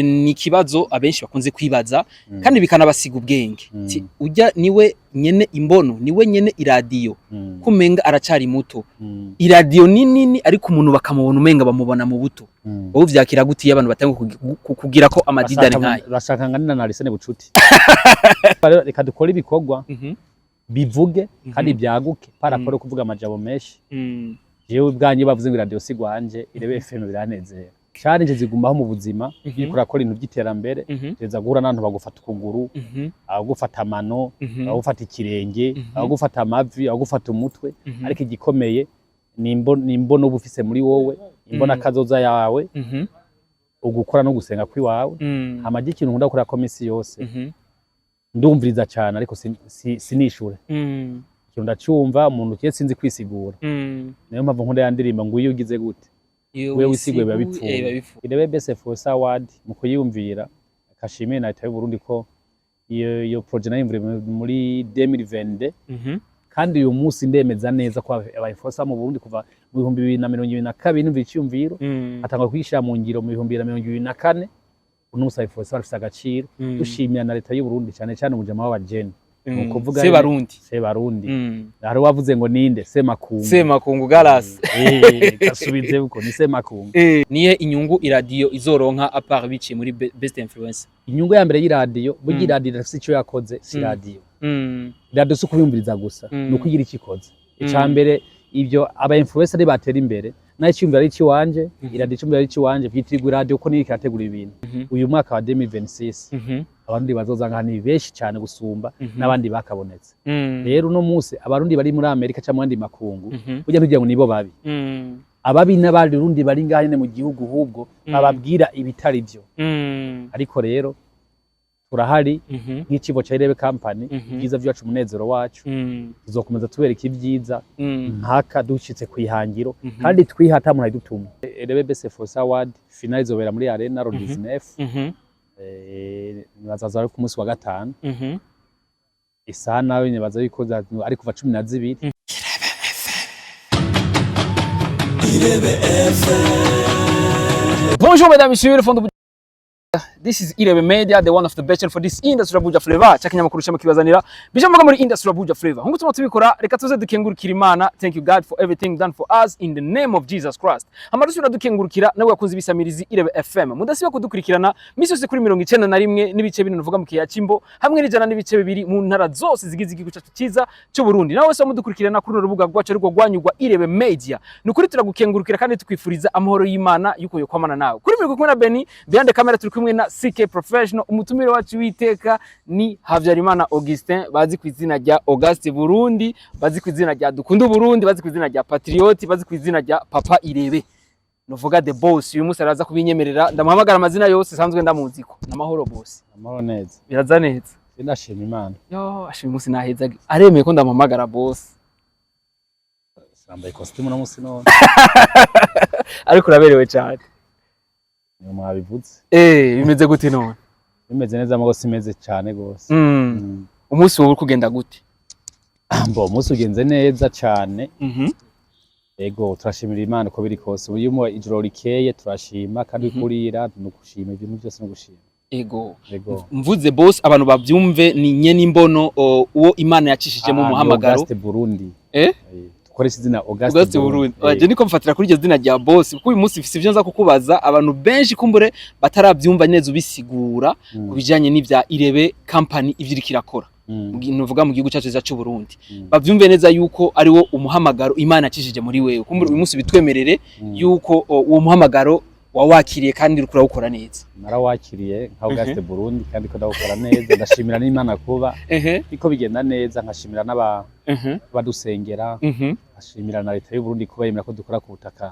Ni ikibazo abenshi bakunze kwibaza kandi bikanabasiga ubwenge. Ti, ujya niwe nyene imbono, niwe nyene iradiyo, kumenga aracari muto. Iradiyo ni nini, ariko umuntu bakamubona umenga bamubona mu buto. Wowe uvyakira gute iyo abantu batanguye kugira ko amadidani nk'ayo? Bashaka nganina na Arsene Bucuti. Rero reka dukore ibikorwa bivuge kandi byaguke par rapport yo kuvuga amajambo menshi. Jewe ubwanje bavuze ngo iradiyo si gwanje, Irebe FM, biranezera. Challenge zigumaho mu buzima. Iyo uriko urakora ibintu by'iterambere, uteza guhura n'abantu bagufata ukuguru, abagufata amano, abagufata ikirenge, abagufata amavi, abagufata umutwe. Ariko igikomeye ni imbono uba ufise muri wowe, imbona kazoza yawe, ugukora no gusenga kwiwawe. Hama ikintu nkunda gukora ko misi yose, ndumviriza cyane, ariko sinishure. Ikintu ndacyumva umuntu kiye, sinzi kwisigura. Niyo mpamvu nkunda ya ndirimbo ngo iyo ugize gute, iyo wewe wisiguye biba wisiguye, bipfuye. Biba bipfuye. Irebe Best Influencer Award, mu kuyumvira kashimiye na leta y'u Burundi ko iyo projet nayimvuriye muri 2022. Kandi uyu munsi ndemeza neza ko aba influencer mu Burundi, kuva mu 2022 numvira icyumviro, atangwa kuyishyira mu ngiro mu 2024, uno munsi aba influencer barafise agaciro. Dushimira na leta y'u Burundi, cyane cyane umujama w'abajene, ni ukuvuga Sebarundi. Sebarundi. Hari uwavuze ngo ninde Semakungu. Semakungu Galas. Eh, gasubize uko ni Semakungu. Niye inyungu iradiyo izoronka à part biciye muri Best Influencer? Inyungu ya mbere y'iradiyo, burya iradiyo irafise icyo yakoze, si iradiyo. Iradiyo si ukuyumviriza gusa, ni ukugira icyo ikoze. Icya mbere, ibyo aba influencer batera imbere, nayo icyumviro ari icy'iwanje, iradiyo icyumviro ari icy'iwanje, byitirirwa iradiyo ko niyo irategura ibintu. Uyu mwaka wa 2026, abarundi bazoza ngaha ni benshi cyane gusumba n'abandi bakabonetse. Rero uno munsi abarundi bari muri Amerika cyangwa mu yandi makungu, burya ntugira ngo nibo babi. Ababi n'abarundi bari ngaha nyene mu gihugu, ahubwo bababwira ibitari byo. Ariko rero turahari nk'ikigo ca Irebe Company. Ibyiza byacu, umunezero wacu, tuzokomeza tubereka ibyiza mpaka dushitse kwihangiro. Kandi twihata umuntu ayidutuma. Irebe Best Influencer Award finale izobera muri Arena le 19. Nibaza ari ku munsi wa gatanu. Isaha nawe nibaza yuko ari kuva 12. Bonjour mesdames, messieurs, le fond de This is Irebe Media, the one of the best for this industry Abuja Flavor. Cha kinyamakuru cyama kibazanira bije mvuga muri industry Abuja Flavor. Nkuko tuma tubikora, reka tuze dukengurukira Imana. Thank you God for everything done for us in the name of Jesus Christ. Hama dusubira dukengurukira nawe yakunze ibisamirizi Irebe FM. Mudasiba kudukurikirana misi yose kuri 91.4 nuvuga mu kiya Cimbo, hamwe n'100.2 mu ntara zose zigize igihugu cyacu cyiza cy'u Burundi. Nawe wese mudukurikirana kuri runo rubuga rwacu ariko rwanyugwa Irebe Media. Nukuri turagukengurukira kandi tukwifuriza amahoro y'Imana yuko yokwamana nawe. Kuri micro kumwe na Beni, behind the camera turi kumwe na CK Professional. Umutumire wacu witeka ni Havyarimana Augustin, bazi ku izina rya Auguste Burundi, bazi ku izina rya Dukunda Burundi, bazi ku izina rya Patriot, bazi ku izina rya Papa Irebe. Nuvuga the boss, uyu munsi araza kubinyemerera ndamuhamagara amazina yose sanzwe ndamuziko. Namahoro boss? Amahoro neza. Biraza neza? Ndashima Imana. Yo, ashima umunsi naheza aremeye ko ndamuhamagara boss. Sambaye costume uno munsi none. Ariko uraberewe cyane. Niyo mwabivuze. Bimeze gute none? Bimeze neza, amagose imeze cyane gose. Umunsi wowe uri kugenda gute? Mbo umunsi ugenze neza cyane. Ego, turashimira Imana uko biri kose. Uyu mu ijoro rikeye turashima kandi kurira ni ugushima, ibintu byose ni ugushima. Ego. Ego. Mvuze boss abantu bavyumve, ni nyene imbono, uwo Imana yacishije mu Ah, ni muhamagaro. Auguste Burundi. Eh? Eh, dukoresha izina Auguste. Auguste Burundi. Eh. Je niko mfatira kuri iryo zina rya boss, kuko uyu munsi mfise ivyo nza kukubaza abantu benshi kumbure bataravyumva neza, ubisigura ku bijanye n'ivya Irebe Company, ivyo iriko irakora. Nuvuga mu gihugu cyacu cy'u Burundi. Bavyumve neza yuko ari wo umuhamagaro Imana yacishije muri wewe. Kumbure uyu munsi bitwemerere yuko uwo muhamagaro wawakiriye kandi uriko urawukora neza. Narawakiriye nka Auguste Burundi kandi ko ndawukora neza. Ndashimira n'Imana kuba biko bigenda neza, nkashimira n'aba badusengera, nkashimira na leta y'u Burundi kuba yemera ko dukora ku butaka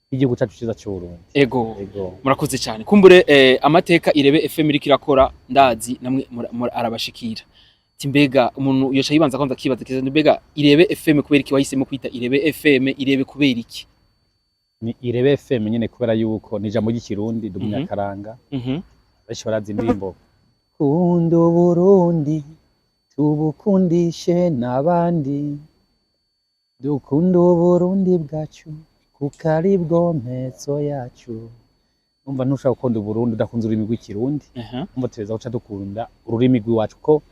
bw'igihugu cyacu cyiza cy'u Burundi. Ego. Ego. Murakoze cyane. Kumbure amateka Irebe FM iriko irakora, ndazi namwe arabashikira. Ati mbega umuntu yoca yibanza kwanza akibaza kiza, mbega Irebe FM kubera iki wahisemo kwita Irebe FM? Irebe kubera iki? Ni Irebe FM nyine kubera yuko ni ijambo ry'Ikirundi, ndi umunyakaranga. Benshi barazi indirimbo Kunda Uburundi tubukundishe n'abandi, dukunda Uburundi bwacu kuko ari bwo mpetso yacu. Umva, ntushobora gukunda Uburundi udakunze ururimi rw'Ikirundi. Umva, tuza guca dukunda ururimi rw'iwacu, kuko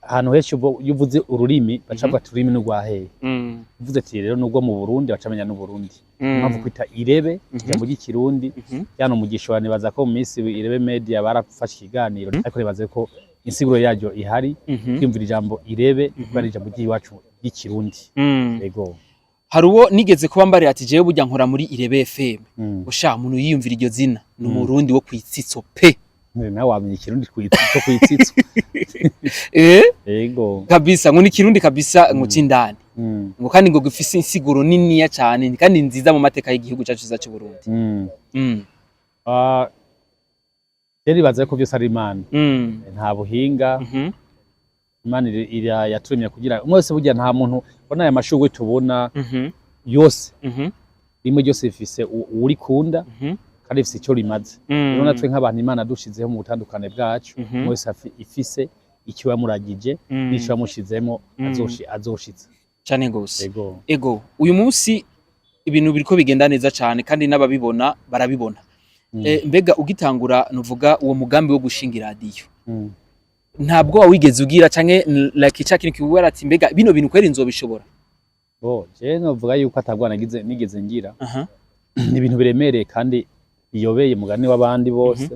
ahantu henshi iyo uvuze ururimi baca bavuga ati: "Ururimi n'urwa hehe?" Uvuze ati rero n'urwo mu Burundi, baca bamenya n'Uburundi. Impamvu kwita Irebe, ijambo ry'Ikirundi, yano mugisha wa, nibaza ko mu minsi Irebe Media barafashe ikiganiro, ariko nibaze ko insiguro yaryo ihari. Kwiyumvira ijambo Irebe kuko ari ijambo ry'iwacu ry'Ikirundi. Yego. Hari uwo nigeze kuba mbarira ati: "Jewe burya nkora muri Irebe FM." Usha umuntu yiyumvira iryo zina ni Umurundi wo kwitsitso pe. Nawe wamenya Ikirundi cyo kwitsitso. Yego. Kabisa, ngo ni Kirundi kabisa, ngo c'indani, ngo kandi ngo gifise insiguro niniya cyane kandi nziza mu mateka y'igihugu cyacu cyiza cy'u Burundi. Ah, rero nibaza ko byose ari Imana. Nta buhinga. Imana yaturemye kugira umwe wese. Burya nta muntu ubona aya mashurwe tubona yose, rimwe ryose rifise uwurikunda kandi rifise icyo rimaze. Rero natwe nk'abantu, Imana dushizeho mu butandukane bwacu, umwe wese ifise icyo yamuragije n'ico yamushizemo azoshitsa. Cyane gose. Yego. Ego, uyu munsi ibintu biriko bigenda neza cyane kandi n'ababibona barabibona. Mbega ugitangura, nuvuga uwo mugambi wo gushinga iradiyo, ntabwo wigeze ugira canke like ica kintu kikubwira ati: "Mbega bino bintu kweri nzobishobora?" Bo je novuga yuko atabwo nagize nigeze ngira. Ni ibintu biremereye kandi biyobeye mugani w'abandi bose,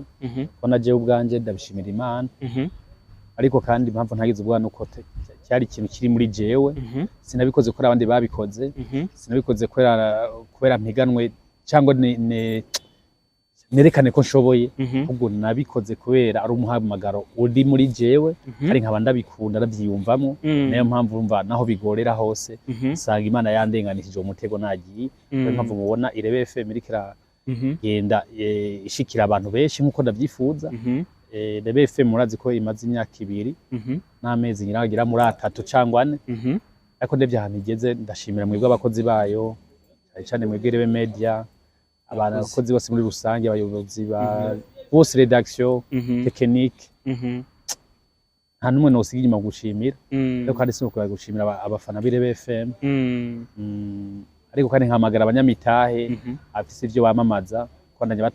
ko na jewe ubwanje ndabishimira Imana. Ariko kandi impamvu ntagize ubwoba nuko cyari ikintu kiri muri jewe. Sinabikoze kubera abandi babikoze, sinabikoze kubera mpiganwe cyangwa nerekane ko nshoboye, ahubwo nabikoze kubera ari umuhamagaro uri muri jewe, kandi nkaba ndabikunda, ndabyiyumvamo. Niyo mpamvu mva naho bigorera hose, usanga Imana yandenganishije uwo mutego nagiye. Niyo mpamvu mubona Irebe FM iriko iragenda ishikira abantu benshi nk'uko ndavyifuza. Irebe FM murazi ko imaze imyaka 2 n'amezi ngira agera muri 3 cangwa 4, ariko ndevye ahantu igeze, ndashimira mwebwe abakozi bayo, cyane cyane mwebwe Irebe Media, abantu, Abakozi. abakozi bose muri rusange, abayobozi ba bose, rédaction, technique, nta n'umwe nosiga inyuma gushimira. Ariko kandi sinokora gushimira abafana b'Irebe FM. Ariko kandi nkahamagara abanyamitahe afise ivyo bamamaza kubandanya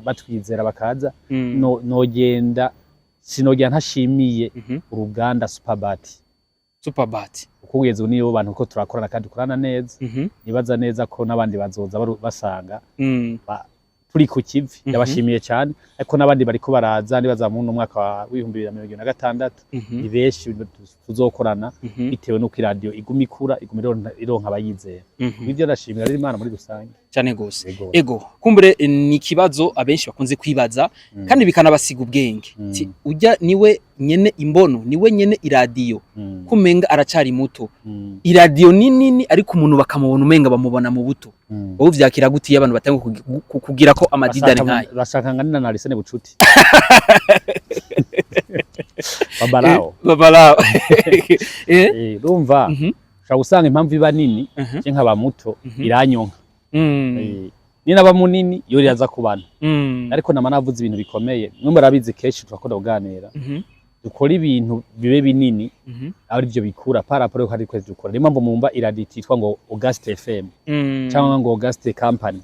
batwizera bakaza. Nogenda sinogenda ntashimiye uruganda Superbat. Superbat. Kuko kugeza ubu niyo bantu ko turakorana kandi dukorana neza. Nibaza neza ko n'abandi bazoza basanga turi ku kivi. Ndabashimiye cyane, ariko n'abandi bariko baraza, nibaza mu mwaka wa 2026 ni benshi tuzokorana, bitewe n'uko iradiyo iguma ikura, iguma ironka abayizera. Nivyo, ndashimira rero Imana muri rusange. Cyane gose. Yego. Ego, kumbure ni ikibazo abenshi bakunze kwibaza kandi bikanabasiga ubwenge. Ti, ujya niwe nyene imbono, niwe nyene iradiyo, kumenga aracari muto? Iradiyo ni nini, ariko umuntu bakamubona umenga bamubona mu buto. Wowe uvyakira gute iyo abantu batanga kugira ko amadidani nk'ayo? Bashaka nganina na Arsene Bucuti Babalao. Babalao. Urumva, ushobora gusanga impamvu iba nini, je nkaba muto, iranyonka. Ni naba munini yo iraza kubana, ariko nama navuze ibintu bikomeye, mwe murabizi, kenshi turakunda kuganira. Dukora ibintu bibe binini, ari byo bikura par rapport yuko ari kwezi dukora. Niyo mpamvu mumva iradiyo ititwa ngo Auguste FM cyangwa ngo Auguste Company.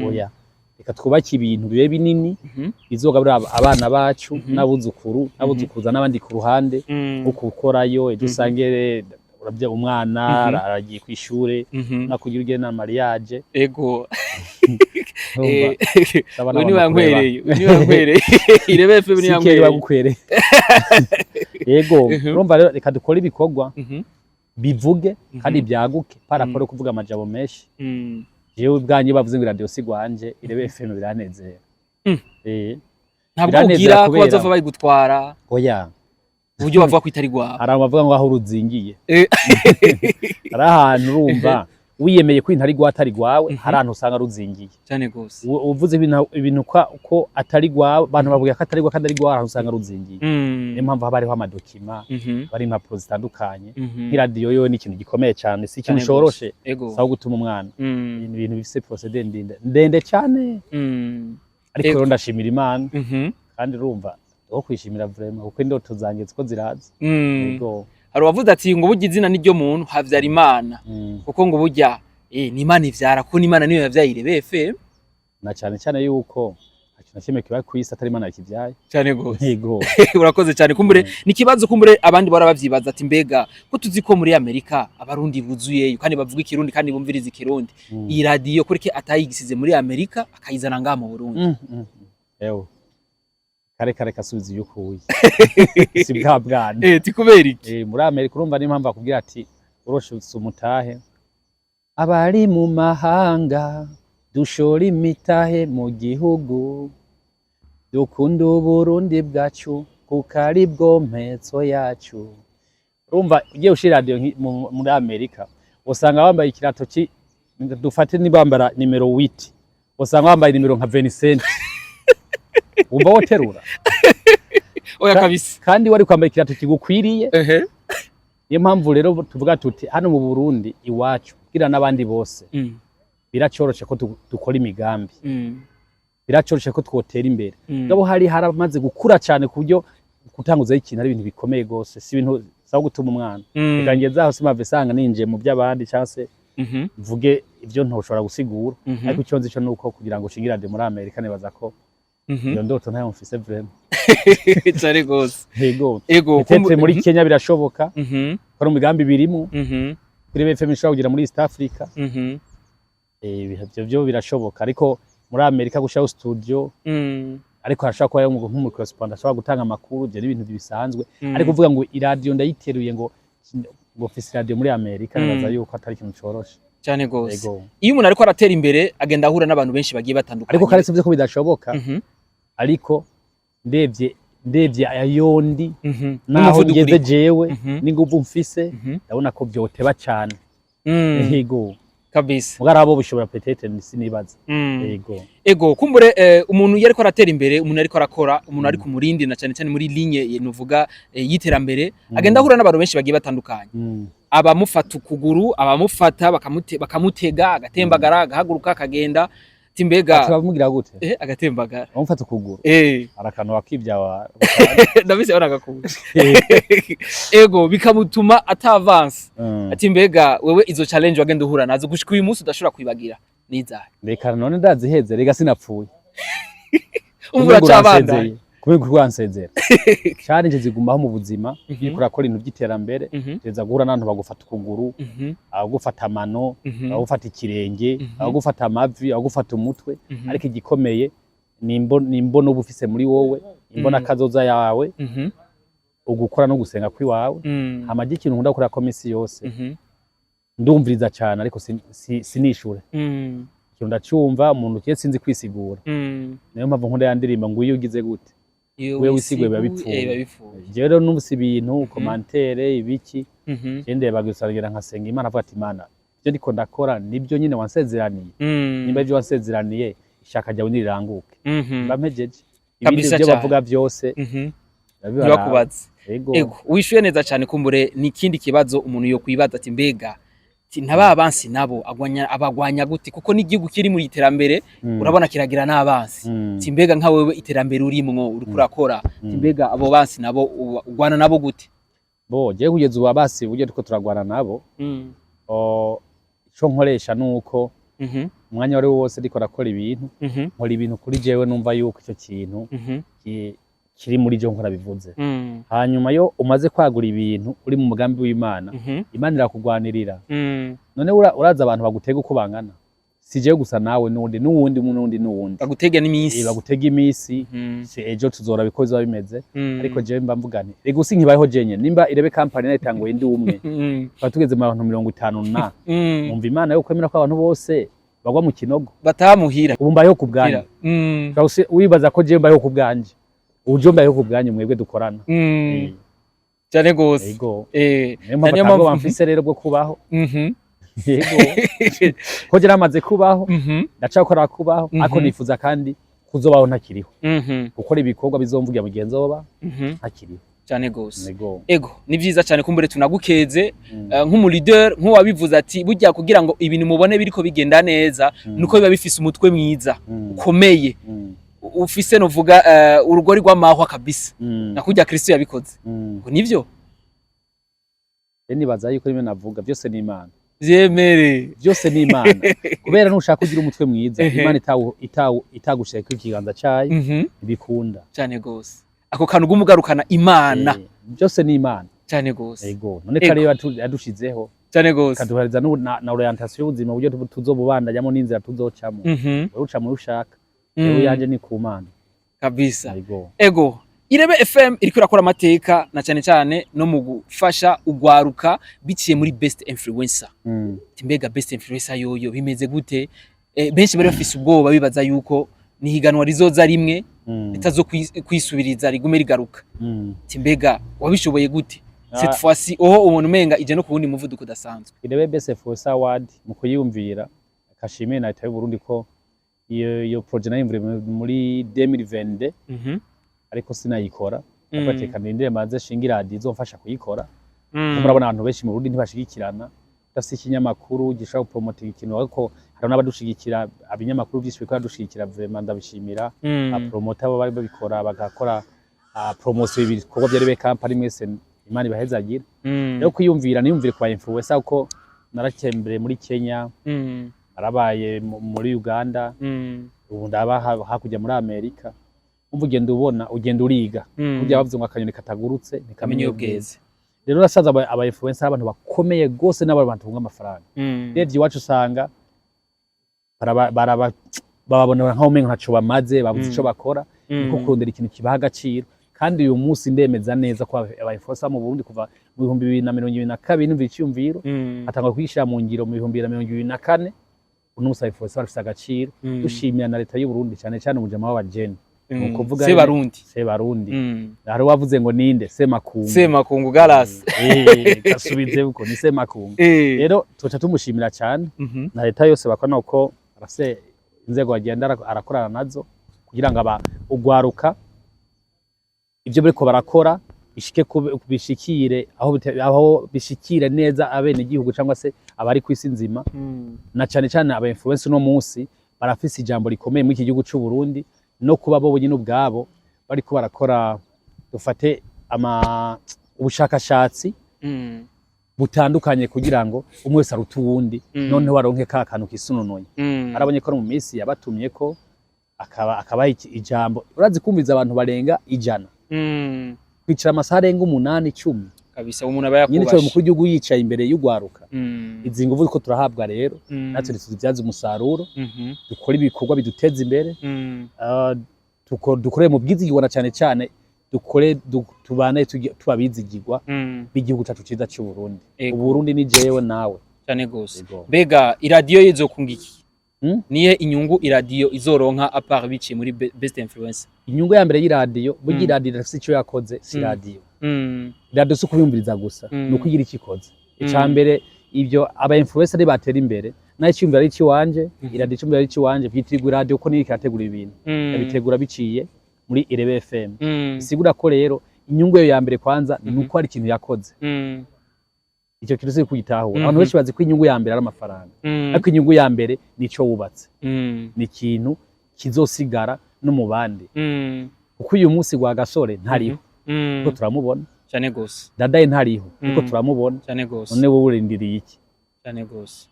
Oya, reka twubake ibintu bibe binini bizogaburira abana bacu n'abuzukuru n'abuzukuruza n'abandi ku ruhande, nko gukorayo ejo usange urabya umwana aragiye kw'ishure, nakugira ugende na mariage. Urumva, saba Uyu n'abantu ni wankwereye, uyu ni wankwereye Irebe FM, ni Sikeri yankwereye. Bagukwereye, yego. Urumva rero, reka dukore ibikorwa bivuge kandi byaguke par rapport yo kuvuga amajambo menshi. Jewe ubwanjye bavuze ngo iradiyo si gwanje, Irebe FM, biranezera. Ntabwo Biranezera ugira ko bazova bayigutwara, Oya. uburyo bavuga ko itari gwawe? Hari abantu bavuga ngo aho ruzingiye, hari ahantu urumva wiyemeye ko ibintu ari gwawe, atari gwawe, hari ahantu usanga ruzingiye. Cyane gose. Uvuze ibintu ko atari gwawe, abantu bavuga ko atari gwawe kandi ari gwawe, ahantu usanga ruzingiye. Niyo mpamvu haba hariho amadocuments, haba hari impapuro zitandukanye. Nk'iradiyo yo ni ikintu gikomeye cyane, si ikintu Cyane coroshe. gose. Ego. Sawa gutuma umwana, ni ibintu bifise procédure ndende ndende cyane. Ariko rero ndashimira Imana, kandi urumva wo kwishimira vraiment, kuko indoto zanjye ziko ziraza. Yego. Hari uwavuze ati ngo burya izina niryo muntu, havyara Imana, kuko ngo burya ni Imana ivyara, kuko n'Imana niyo yavyaye Irebe FM. Na cyane cyane yuko Nta kintu na kimwe kiba kw'isi atari Imana yakivyaye. Cyane gose. Yego. Urakoze cyane. Kumbure ni ikibazo, kumbure abandi bara bavyibaza ati: mbega ko tuzi ko muri Amerika Abarundi buzuyeyo kandi bavuga Ikirundi kandi bumviriza Ikirundi, iyi radiyo kureke atayigisize muri Amerika akayizana ngaha mu Burundi? Ewe, kare kare kasubiza iyo ukuye, si bwa bwana. Eh, ti kubera iki? Muri Amerika, urumva niyo mpamvu bakubwira ati uroshutse umutahe, abari mu mahanga dushora imitahe mu gihugu, dukunda Uburundi bwacu kuko ari bwo mpetso yacu. Urumva ugiye ushira radiyo muri Amerika, usanga bambaye ikirato dufate nibambara nimero 8, usanga bambaye nimero nka 25, wumva woterura? Oya kabisa. Kandi wari kwambaye ikirato kigukwiriye. Niyo mpamvu rero tuvuga tuti hano mu Burundi iwacu kugira n'abandi bose biracoroshe ko dukora imigambi, biracoroshe ko twotera imbere. Ngabo hari haramaze gukura cyane ku buryo gutanguzaho ikintu ari ibintu bikomeye gose, si ibintu saba gutuma umwana. Reka ngeze aho simave sanga ninjiye mu by'abandi cyangwa se mvuge ibyo ntoshobora gusigura. Ariko icyo nzi cyo nuko kugira ngo ushingire radiyo muri Amerika, nibaza ko iyo ndoto ntayo mfise vraiment. Cyane gose. Yego. Ego. Peut-être muri Kenya birashoboka, ko ari umugambi birimo. Kuri FM ishobora kugera muri East Africa. Ibyo byo birashoboka, ariko muri Amerika gushiraho studio, ariko hashobora kuba hariho nk'umu correspondant ashobora gutanga amakuru, ibyo ni ibintu bisanzwe. Ariko kuvuga ngo iradiyo ndayiteruye, ngo mfise iradiyo muri Amerika, nibaza yuko atari ikintu coroshe. Cyane gose. Yego. Iyo umuntu ariko aratera imbere agenda ahura n'abantu benshi bagiye batandukanye. Ariko kare sivyo ko bidashoboka, ariko ndevye ayondi naho N'umuvuduko ngeze uriko. jewe n'inguvu mfise, ndabona ko vyoteba cane. Yego. Kabisa. Mugabo abo bishobora peut-être, sinibaza. Yego. Ego, kumbure umuntu iyo ariko aratera imbere, umuntu ariko arakora, umuntu ari ku murindi na cyane cyane muri ligne nuvuga y'iterambere, agenda ahura n'abantu benshi bagiye batandukanye, abamufata ukuguru, abamufata bakamutega agatembagara, agahaguruka akagenda, ati mbega Ati bamugira gute? Agatembagara. Bamufata ukuguru? Eh. Arakantu wakibya. Ndabise uragakunda. Ego, bikamutuma atavanse. Ati mbega wewe izo challenge wagenda uhura nazo gushika uyu munsi udashobora kwibagira nizahe? Reka none ndaziheze, rega sinapfuye. Umva, uracabandanya. Kubera uransezera, challenge zigumaho mu buzima. Iyo urakora ibintu by'iterambere, uteza guhura n'abantu bagufata ukuguru, abagufata amano, abagufata ikirenge, abagufata amavi, abagufata umutwe. Ariko igikomeye ni imbono uba ufise muri wowe, imbona kazoza yawe, ugukora no gusenga kwiwawe. Hama ikintu nkunda gukora ko misi yose, ndumviriza cyane ariko sinishure. Ikintu ndacumva umuntu kiye sinzi kwisigura. Niyo mpamvu nkunda ya ndirimbo ngo iyo ugize gute, Iyo wewe wisiguye biba wisiguye, bipfuye. Biba bipfuye. Jewe rero numvise ibintu, commentaire ibiki, je ndeba gusa ngira nkasenga Imana, avuga ati: "Imana, ibyo ndiko ndakora nibyo nyine wansezeraniye? Nimba ibyo wansezeraniye, ishaka ryawe niriranguke." Mba mpejeje ibindi Kabisa byo cane. bavuga byose biba bibaraba. Ntibakubaze. Yego. Ego, wishuye neza cyane. Kumbure ni ikindi kibazo umuntu yo kwibaza ati mbega ati ntaba abansi nabo agwanya abagwanya gute? Kuko n'igihugu kiri muri iterambere, urabona kiragira n'abansi. Ati mbega nka wewe iterambere urimwo uriko urakora, ati mbega abo bansi nabo ugwana nabo gute? Bo jewe kugeza ubu abasi uburyo turiko turagwana nabo, ico nkoresha nuko umwanya wari wo wose ndiko rakora ibintu, nkora ibintu kuri jewe numva yuko ico kintu kiri muri je nkora bivuze. Hanyuma yo umaze kwagura ibintu uri mu mugambi w'Imana, Imana irakugwanirira. None uraza abantu bagutega uko bangana, si jewe gusa, nawe n'uwundi n'uwundi n'uwundi n'uwundi. Bagutega n'iminsi. Bagutega iminsi. Si ejo tuzora biko bizoba bimeze. Ariko jewe mba mvuga nti rega usi nkibayeho jenye, nimba Irebe Company nayitanguye ndi umwe, tukaba tugeze mu bantu 50 na numva Imana yo kwemera ko abantu bose bagwa mu kinogo. Batamuhira. Ubu mbayeho ku bwanyu. Ushobora wibaza ko jewe mbayeho ku bwanje, ubu jewe mbayeho ku bwanyu mwebwe dukorana. Cyane gose. Yego. Niyo mpamvu Niyo atabwoba mfise rero bwo kubaho. Yego, ko je namaze kubaho, ndacakora kubaho, ariko nifuza kandi kuzobaho ntakiriho, gukora ibikorwa bizomvugira mu gihe nzoba ntakiriho. Cyane gose. Yego. Ego, ni vyiza cyane. Kumbure tunagukeze nk'umu leader, nk'uwabivuze ati burya kugira ngo ibintu mubone biriko bigenda neza, nuko biba bifise umutwe mwiza ukomeye, ufise novuga urugori rw'amahwa kabisa, nakurya Kristo yabikoze. Ngo nivyo? Rero nibaza yuko rimwe navuga byose ni Imana. Vyemere. Byose ni Imana, kubera nushaka kugira umutwe mwiza, Imana itagushirako ikiganza cayo, ntibikunda. Cyane gose, ako kantu gumugarukana Imana. Byose ni Imana. Cyane gose. Ego, none kare yadushizeho, Cyane gose. ikaduhereza na orientation y'ubuzima, uburyo tuzobubandanyamo n'inzira tuzocamo. Wewe uca muri ushaka, yewe yanje ni ku Mana. Kabisa. Ego. Ego, Irebe FM iriko irakora amateka, na cyane cyane no mu gufasha ugwaruka biciye muri Best Influencer. Ati mbega Best Influencer yoyo bimeze gute? Benshi bari bafise ubwoba, bibaza yuko ni higanwa rizoza rimwe, ritazo kwisubiriza, rigume rigaruka. Ati mbega wabishoboye gute cette fois-ci, oho ubona umenga ije no ku wundi muvuduko udasanzwe? Irebe Best Influencer Award, mu kuyumvira, kashimiye na leta y'u Burundi ko iyo projet nayimvuriye muri 2022, ariko sinayikora. Ndafateka nindire maze shinga iradiyo izomfasha kuyikora. Murabona abantu benshi mu Burundi ntibashigikirana. Udafise ikinyamakuru gishobora gupromotinga ikintu, ariko hari n'abadushigikira, ibinyamakuru vyinshi biriko biradushigikira, vraiment ndabishimira. Abapromota bo bari babikora, bagakora promotion ibikorwa vya Irebe Company, mwese Imana ibahezagire. Rero kwiyumvira, niyumvire ku ba influencer, kuko naratembereye muri Kenya, narabaye muri Uganda, ubu ndaba hakurya muri Amerika. Umva, ugenda ubona, ugenda uriga. Burya bavuze ngo akanyoni katagurutse kamenye ntikamenya iyo bweze. Rero urasaza aba influencer ari abantu bakomeye gose, n'abantu batunga amafaranga. Urebye iwacu usanga bababona nkaho umengo ntaco bamaze, babuze ico bakora. Niko kurondera ikintu kibaha agaciro. Kandi uyu munsi ndemeza neza ko aba influencer mu Burundi, kuva mu 2022 numva iciyumviro, atangwa kuyishira mu ngiro mu 2024, uno munsi aba influencer barafise agaciro. Dushimira na leta y'u Burundi, cyane cyane umujama w'abajene, ni ukuvuga Se Barundi. Se Barundi. Hari uwavuze ngo ninde? Semakungu. Semakungu Galas. Gasubize uko ni Semakungu. Rero tuca tumushimira cyane na leta yose bakora, uko arafise inzego agenda arakorana nazo kugira ngo aba ugwaruka ivyo bariko barakora bishike bishikire aho bishikire neza abene igihugu cyangwa se abari ku isi nzima, na cyane cyane aba influencer uno munsi barafise ijambo rikomeye muri iki gihugu c'u Burundi, no kuba bo nyine ubwabo bariko barakora, dufate ama ubushakashatsi butandukanye kugira ngo umwe wese arute uwundi, noneho baronke ka kantu kisununuye. Arabonye ko no mu minsi yabatumye ko akabaha ijambo. Urazi kumviza abantu barenga 100, kwicara amasaha arenga 8, 10, Kabisa, umuntu aba nyine cyo yakubashe. Umukuru w'igihugu yicaye imbere y'ugwaruka. Izi nguvu ko turahabwa rero, natwe tuzibyaze umusaruro, dukore ibikorwa biduteza imbere, dukore mu bwizigirwa, na cyane cyane dukore tubane tuba abizigirwa b'igihugu cyacu cyiza cy'u Burundi. Uburundi ni jewe nawe. Cyane gose. Yego. Mbega iradiyo izokunga iki? Hmm? Niye inyungu iradiyo izoronka à part biciye muri Best Influencer? Inyungu ya mbere y'iradiyo, burya iradiyo irafise icyo yakoze, si iradiyo. Iradiyo si ukuyumviriza gusa, ni ukugira icyo ikoze. Icya mbere, ibyo aba influencer batera imbere, nayo icyumviro ari icy'iwanje, iradiyo icyumviro ari icy'iwanje, byitirirwa iradiyo ko niyo irategura ibintu, yabitegura biciye muri Irebe FM. Bisigura ko rero inyungu yayo ya mbere kwanza ni uko hari ikintu yakoze. Icyo kintu si kugitahura. Abantu benshi bazi ko inyungu ya mbere ari amafaranga, ariko inyungu ya mbere ni ico wubatse, ni ikintu kizosigara no mu bandi, kuko uyu munsi gwa gasore ntariho, kuko turamubona. Cyane gose. Dadaye ntariho, kuko turamubona. Cyane gose. None wowe urindiriye iki? Cyane gose,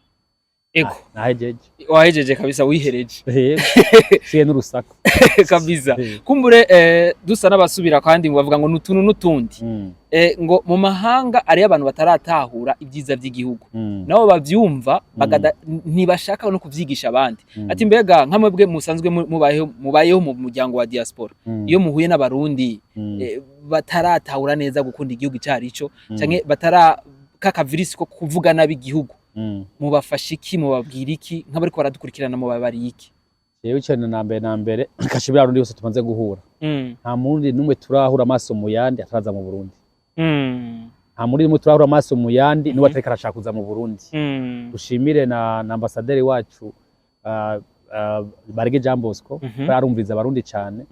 ego. Nahejeje. Wahejeje kabisa, wihereje. Siye n'urusaku. Kabisa. Kumbure dusa n'abasubira kandi, ngo bavuga ngo nutuntu n'utundi, ngo mu mahanga ariyo abantu bataratahura ibyiza by'igihugu, nabo bavyumva ntibashaka no kuvyigisha abandi. Ati mbega nka mwebwe musanzwe mubayeho mu muryango wa diaspora, iyo muhuye n'Abarundi bataratahura neza gukunda igihugu icarico, canke batara kakavirisi ko kuvuga nabi igihugu, mubafasha iki? Mubabwira iki? Nk'abariko baradukurikirana, mubabariye iki? Jewe ikintu na mbere kashibira, Abarundi bose tumaze guhura, nta murundi n'umwe turahura amaso mu yandi ataraza mu Burundi. Nta murundi n'umwe turahura amaso mu yandi n'uwo atariko arashaka kuza mu Burundi. Dushimire na ambasaderi wacu Barege Jean Bosco, ko arumviriza Abarundi cyane.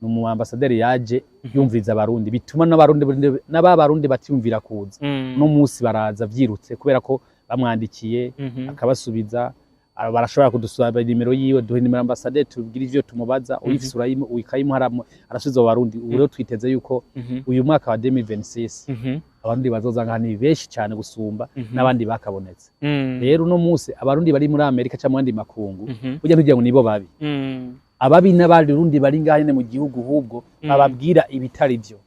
Ni umu ambasaderi yaje yumviriza Abarundi, bituma n'Abarundi n'aba Barundi batiyumvira kuza, no munsi baraza vyirutse kubera ko bamwandikiye, akabasubiza. Barashobora kudusaba nimero yiwe, duhe nimero ambasaderi tubwire ivyo tumubaza, uyifise ukayimuha, arasubiza abo Barundi. Ubu rero twiteze yuko uyu mwaka wa 2026 Abarundi bazoza ngaha ni benshi cyane gusumba n'abandi bakabonetse. Rero uno munsi Abarundi bari muri Amerika cyangwa mu yandi makungu, burya ntugira ngo nibo babi. Ababi n'Abarundi bari ngaha nyene mu gihugu, ahubwo bababwira ibitari byo.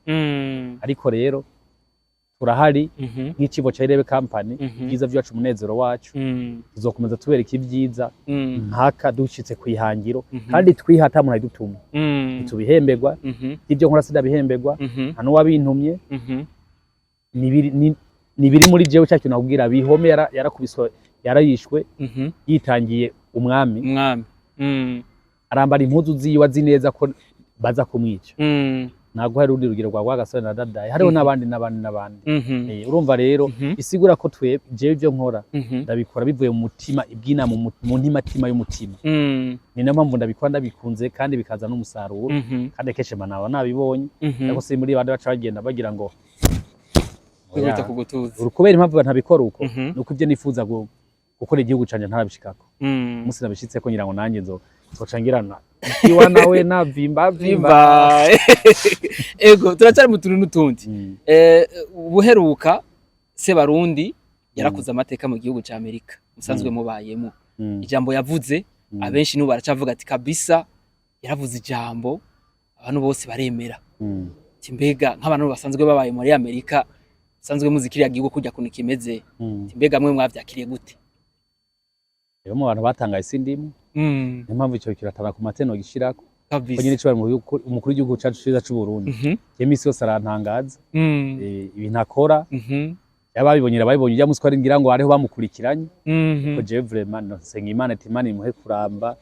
Ariko rero turahari nk'ikigo ca Irebe Company. Ibyiza byacu, umunezero wacu, tuzokomeza tubereka ibyiza mpaka dushitse kwihangiro. Kandi twihata umuntu abidutumye, ntitubihemberwa. Ibyo nkora sindabihemberwa, nta n'uwabintumye. Nibiri muri jewe. Cya kintu nakubwira, Bihome yarakubiswe, yarayishwe, yitangiye umwami. Umwami. Arambara impuzu ziwe azi neza ko baza kumwica. Ntabwo hari urundi rugero rwa Rwagasore na Dadaye, hariho n'abandi n'abandi n'abandi. Urumva rero, isigura ko twe, jewe ibyo nkora ndabikora bivuye mu mutima, ibwina mu ntimatima y'umutima. Ni nayo mpamvu ndabikora ndabikunze kandi bikaza n'umusaruro. Kandi akenshi mba naba nabibonye, ariko si muri bande baca bagenda bagira ngo kwihita oya. Ku gutuza. Kubera impamvu ntabikora uko, nuko ibyo nifuza gukora igihugu canje ntarabishikako. Umunsi nabishitseko, ngira ngo nanjye nzoca ngirana iwa nawe navimba vimba. Vimba. Ego, turacyari mu tuntu n'utundi. Ubuheruka Sebarundi yarakoze amateka mu gihugu ca Amerika musanzwe mubayemo. Ijambo yavuze, abenshi n'ubu baracavuga ati kabisa yaravuze ijambo, abantu bose baremera. Ati mbega nk'abantu basanzwe babaye muri Amerika, basanzwe muzi kiriya gihugu kurya kuntu kimeze, ati mbega mwe mwavyakiriye gute? Rero mu bantu batangaye sindimo. Niyo mpamvu ico kiratara ku mateno gishirako ko nyine icubahiro umukuru w'igihugu cacu ciza c'u Burundi, je misi yose arantangaza. Ibintu akora, yababibonye babibonye, ujya musi ko ari ngira ngo hariho bamukurikiranye. Ko jewe vraiment nsenga Imana ati Imana imuhe kuramba,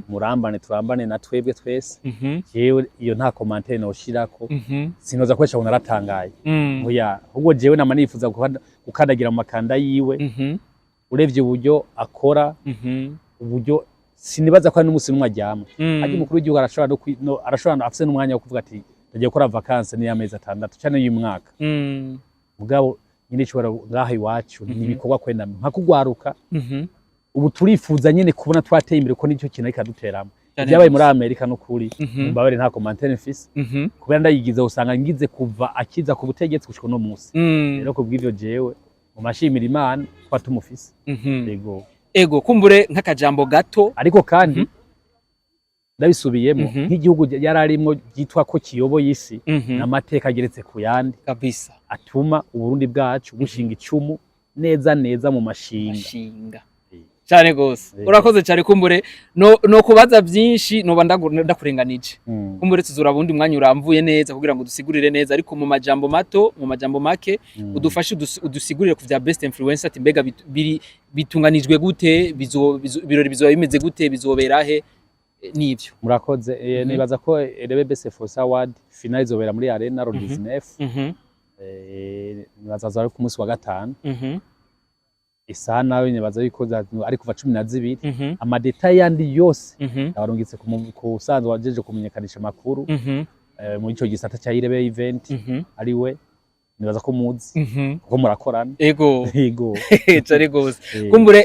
murambane, turambane na twebwe twese. Jewe iyo nta commentaire noshirako, sinoza kwesha ngo naratangaye. Oya, ahubwo jewe nama nifuza gukandagira mu makanda yiwe. Uravye uburyo akora, uburyo sinibaza ko hari n'umusi n'umwe aryama. Ariko umukuru w'igihugu arashobora no arashobora afise n'umwanya wo kuvuga ati ndagiye gukora vacances ni y'amezi 6 canke y'umwaka. Mugabo nyine ishobora ngaha iwacu ni ibikorwa kwenda nka kugwaruka. Ubu turifuza nyene kubona twateye imbere, ko nicyo kintu ariko aduteramo. Ibyabaye muri Amerika n'ukuri, mbabare, nta commentaire mfise, kubera ndayigize usanga ngize kuva akiza ku butegetsi gushika uno musi. Rero kubw'ivyo jewe mu mashimira Imana kuba tumufise. Yego. Ego, kumbure nk'akajambo gato. Ariko kandi ndabisubiyemo, nk'igihugu yari arimwo byitwa ko kiyoboye isi, n'amateka ageretse ku yandi atuma Uburundi bwacu bushinga icumu neza neza mu mashinga. Mashinga cyane gose. Urakoze cyane. Kumbure no kubaza byinshi noba ndakurenganije. Kumbure tuzura bundi mwanya uramvuye neza kugira ngo dusigurire neza, ariko mu majambo mato, mu majambo make, udufashe udusigurire ku vya best influencer, ati mbega biri bitunganijwe gute, ibirori bizoba bimeze gute, bizobera he? Nivyo. Murakoze. Nibaza ko Irebe Best Influencer Award final izobera muri Arena le 19. Nibaza ari ku munsi wa gatanu. Isaha nawe nibaza yuko ari kuva 12. Ama détails yandi yose abarungitse ku usanzwe wajeje kumenyekanisha amakuru muri ico gisata ca Irebe event, ari we nibaza ko muzi, kuko murakorana. Ego. Yego. Cyane gose. Kumbure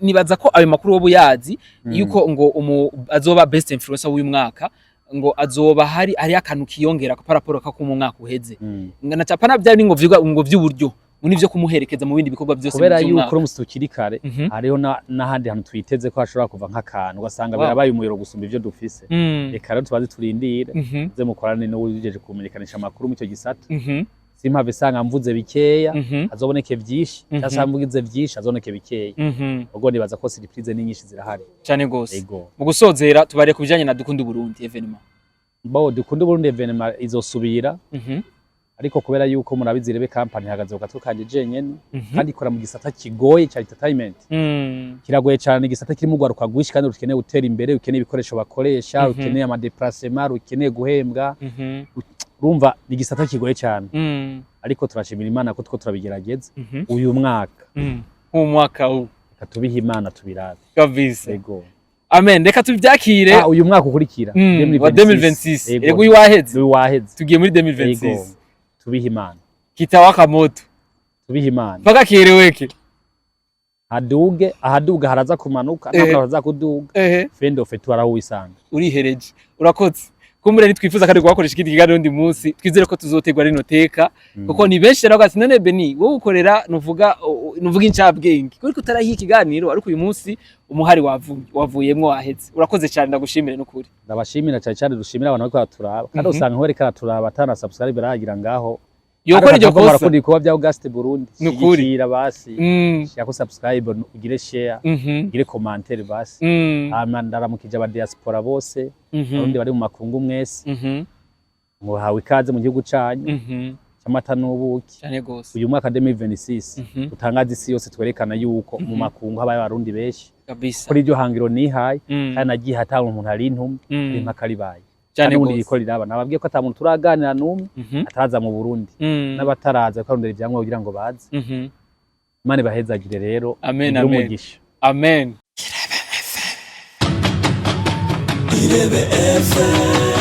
nibaza ko ayo makuru wowe uyazi, yuko ngo azoba best influencer w'uyu mwaka, ngo azoba hari akantu kiyongera ko par rapport ko mu mwaka uheze. Ngana capa na byari ngo vyuga ngo vy'uburyo ngo nivyo kumuherekeza mu bindi bikorwa byose Kubera mu yuko by'umwaka. uno musi tukiri kare, hariho n'ahandi hantu twiteze ko hashobora kuva nk'akantu ugasanga birabaye umuriro gusumba ivyo dufise. Reka rero tubaze turindire, ze mukorane n'uwujeje kumenyekanisha amakuru mu ico gisata. Simpave isanga mvuze bikeya, hazoboneke vyinshi, cyangwa mvuze vyinshi, hazoboneke bikeya. Ubwo nibaza ko surprise ni nyinshi zirahari. Cyane gose. Ego. Mu gusozera, tubare ku bijanye na Dukunda Burundi événement. Bo Dukunda Burundi événement izosubira, ariko kubera yuko murabizi Irebe Company ihagaze ku gatwe kanje jenyene, kandi ikora mu gisata kigoye ca entertainment. Kiragoye cyane, igisata kirimo urwaruka rwinshi kandi rukeneye gutera imbere, rukeneye ibikoresho bakoresha, rukeneye ama déplacement, rukeneye guhembwa. Urumva ni igisata kigoye cyane, ariko turashimira Imana ko two turabigerageza. Uyu mwaka, Nk'umwaka ubu, reka tubihe Imana tubirabe. Kabisa. Ego. Amen, reka tubyakire. Ah, uyu mwaka ukurikira, wa 2026. Ego. Ego, uyu waheze. Uyu waheze. Tugiye muri Ego. 2026. Tubihe Imana. Kitawaka moto. Tubihe Imana. Mpaka kieleweke. Haduge ahaduga haraza kumanuka, ntabwo haraza kuduga. Fendo fetu araho wisanga. Urihereje, urakoze. Kumbure nitwifuza kandi kubakoresha ikindi kiganiro undi munsi, twizere ko tuzotegwa rino teka, kuko ni benshi rero ati: "None Beni, wowe ukorera nuvuga incabwenge kuko utarahiye ikiganiro?" Ariko uyu munsi umuhari wavuyemwo waheze. Urakoze cyane, ndagushimire n'ukuri. Ndabashimira cyane cyane, dushimira abantu bariko baraturaba, kandi usanga nko bariko baraturaba atana subscribe baragira ngaho. Yokora iryo kosa. Barakunda ibikorwa bya Auguste Burundi. Nukuri. Shigikira basi, shirako subscribe, ugire share, ugire commentaire basi. Hama ndaramukije aba diaspora bose, abarundi bari mu makungu mwese, muhawe ikaze mu gihugu canyu c'amata n'ubuki. Cyane gose. Uyu mwaka 2026 utangaza isi yose, twerekana yuko mu makungu habaye abarundi benshi. Kuri iryo hangiro nihaye, kandi nagiye ata umuntu ari intumwe, ari impaka ribaye. Cyane Kandi ubundi gose. iriko riraba, nababwiye ko ata muntu turaganira n'umwe ataraza mu Burundi, n'abataraza bariko ibyangombwa kugira ngo baze. Imana ibahezagire rero. Amen, mugire amen. umugisha. Amen. Irebe FM.